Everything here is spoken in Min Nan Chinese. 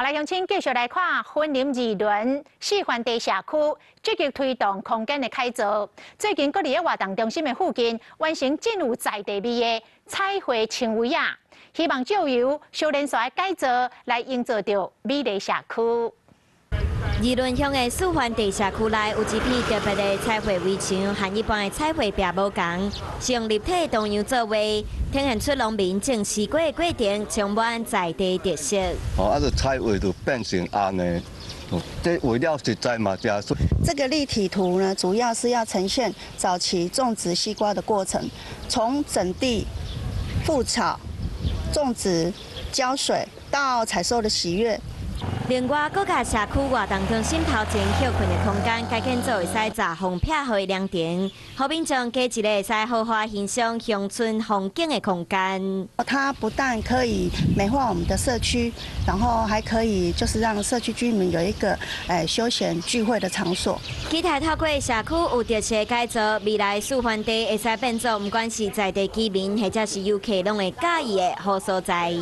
好來，鄉親繼續來看雲林二崙示範地社區積極推動空間的改造。最近，閣佇咧活動中心的附近完成真有在地味的彩繪牆圍仔，希望藉由小連鎖的改造來營造著美麗社區。二崙鄉的示範地社區內有一片特別的彩繪圍牆，和一般的彩繪壁無仝，是用立體圖樣做畫，呈現出農民種西瓜的過程，充滿在地特色。哦，啊，這彩畫就變成按呢，這畫了實在嘛誠媠。這個立體圖呢，主要是要呈現早期種植西瓜的過程，從整地、覆草、種植、澆水到採收的喜悅。另外，閣共社區活動中心頭前歇睏的空間改建做會使遮風避雨的涼亭，予民眾加一个會使好好欣賞鄉村風景的空間。它不但可以美化我們的社區，然後還可以就是讓社區居民有一個休閒聚會的場所。期待透過社區有特色改造，未來示範地會使變做毋管是在地居民或者是遊客攏會佮意的好所在。